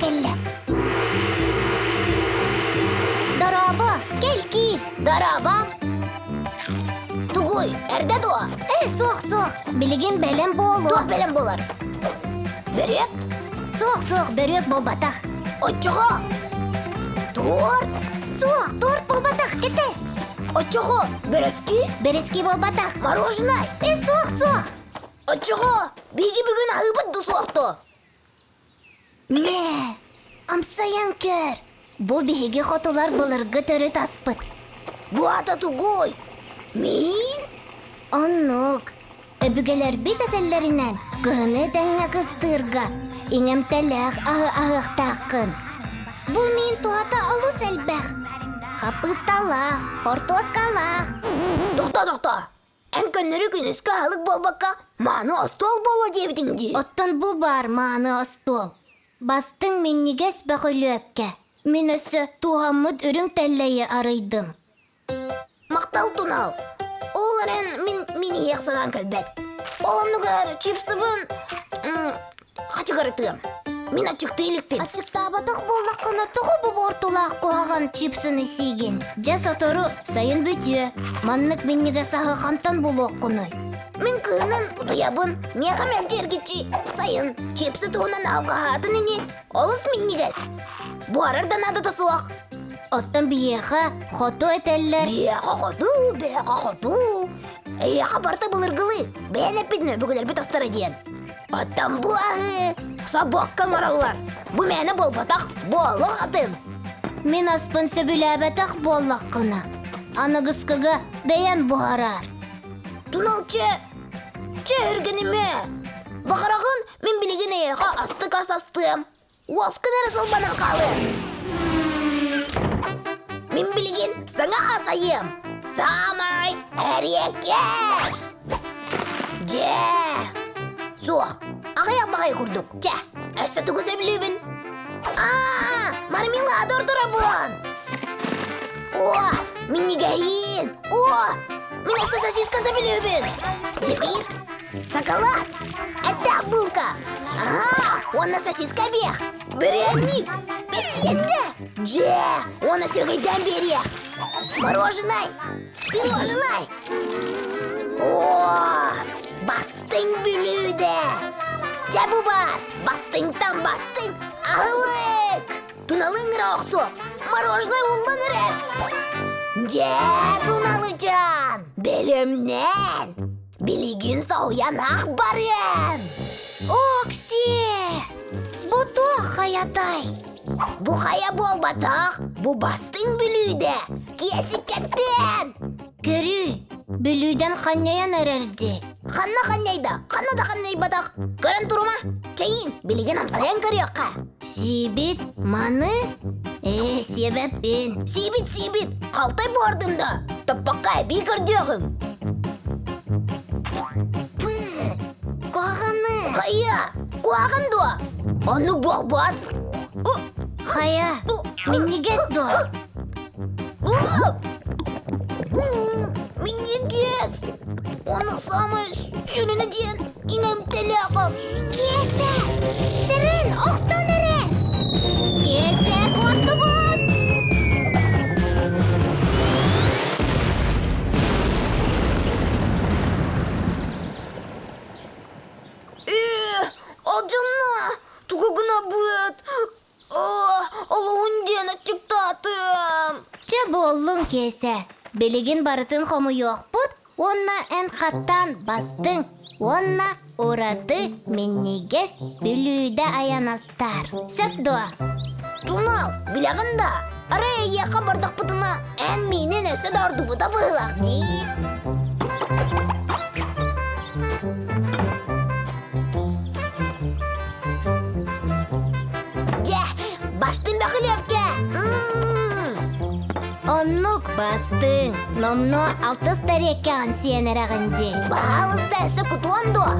кэллэ. Дорообо, кэл киир. Дорообо. Тугуй, эрдэ дуо? Э, суох, суох. Билигин бэлэм буолуо. Туох бэлэм буолар? Бөрүөк? Суох, суох, бөрүөк буолбатах. Оччоҕо? Торт? Суох, торт буолбатах, кэтэс. Оччоҕо бэрэски? Бэрэски буолбатах. Мороженое? Э, суох, суох. Оччоҕо биһиги бүгүн аһыыбыт ду суох дуо? Мэ, амсайан көр. Бу биһиги хотулар былыргы төрүт аспыт. Бу аата тугуй? Миин? Оннук. Өбүгэлэрбит этэллэринэн, кыһыны этэҥҥэ кыстыырга иҥэмтэлээх аһы аһыахтааххын. Бу миин туһата олус элбэх. Хаппыысталаах, хортуоскалаах. Тохтоо, тохтоо. Эн көннөрү күнүскү аһылык буолбакка, мааны остуол буолуо диэбитиҥ дии. Оттон бу баар мааны остуол. Бастыҥ минньигэс бөҕүлүөпкэ. Мин өссө тууһаммыт үрүҥ тэллэйи арыйдым. Махтал тунал. Ол эрэн мин мин иһиэх санаан кэлбэт. Ол оннугар чипсыбын хачыгырытыам. Мин аччыктыы иликпин. Аччыктаабатах буоллаххына тоҕо бу буортулаах куһаҕан чипсыны сиигин? Дьэ сотору сайын бүтүө. Маннык минньигэс аһы хантан булуоххунуй? Мин кыһынын утуйабын. Миэхэ мэлдьи эргиччи сайын чипсы туһунан алҕаһаатын ини. Олус минньигэс. Буһарар да наадата суох. Оттон биһиэхэ хоту этэллэр. Биһиэхэ хоту, биһиэхэ хоту. Эйиэхэ барыта былыргылыы. Бэйэн эппитин өбүгэлэрбит астара диэн. Оттон бу аһы собуокка оҥороллор. Бу мээнэ буолбатах, бу олох атын. Мин аспын сөбүлээбэтэх буоллаххына, аныгыскыга бэйэн буһараар. Тунал чэ, чэ өргөнимэ. Баҕараҕын мин билигин эйиэхэ астык ас астыам. Уоскун эрэ сылбанан хаалыа. Мин билигин саҥа ас айыам. Саамай эриэккэс! Дьэ, суох, аҕыйах баҕайы курдук. Чэ, өссө тугу сөбүлүүбүн? Аа, мармелад ордоробун! О, минньигэһиин! О, мин өссө сосиска сөбүлүүбүн! Зефир, Соколад! Эттээх булка! Ага, уонна сосиска эбиэх! Бырыанньык! Печенье! Дьэ, уонна сүөгэйдээн биэриэх! Мороженай! Пирожнай! О, бастыҥ бүлүүдэ! Дьэ бу баар, бастыҥтан бастыҥ аһылык! Туналыҥ эрэ охсуох, мороженай уллан эрэр! Дьэ, туналычаан, бэлэмнэн! Билигин соһуйан ах барыам! Окси! Бу туох хайатай? Бу хайа буолбатах, бу бастыҥ бүлүүдэ! Киэсиккэттэн! Көрүүй, бүлүүдэн ханньайан эрэр дии. Ханна ханньайда, ханна да ханньайбатах. Көрөн турума, чэйиин, билигин амсайан көрүөххэ. Сиибит, маны? Ээ, сиэбэппин. Сиибит, сиибит, халтай буһардым да, топпокко эбии көрдүөҕүҥ. Пы, куһаҕаны. Хайа, куһаҕан дуо? Оннук буолбат. Хайа, минньигэс дуо? Минньигэс! Ону самай сүрүнэ диэн иҥэмтэлээх ас. Киэсэ! Сирин охтон эрэр! Киэсэ куоттубут! Ээ, алдьанна! Тугу гынабыт? Олуһун диэн аччыктаатым. Чэ буоллун, Киэсэ. Билигин барытын хомуйуохпут уонна эн хаттаан бастыҥ уонна ураты минньигэс бүлүүдэ айанастаар. Сөп дуо? Тунал, билэҕин да, арай эйиэхэ бардахпытына эн миинин өссө да ордубута быһыылаах дии. Дьэ, бастыҥ бөхүлүөпкэ! Оннук бастыҥ, номнуо алтыс тэриэккэҕин сиэн эрэҕин дии. Баһаалыста өссө кутуон дуо?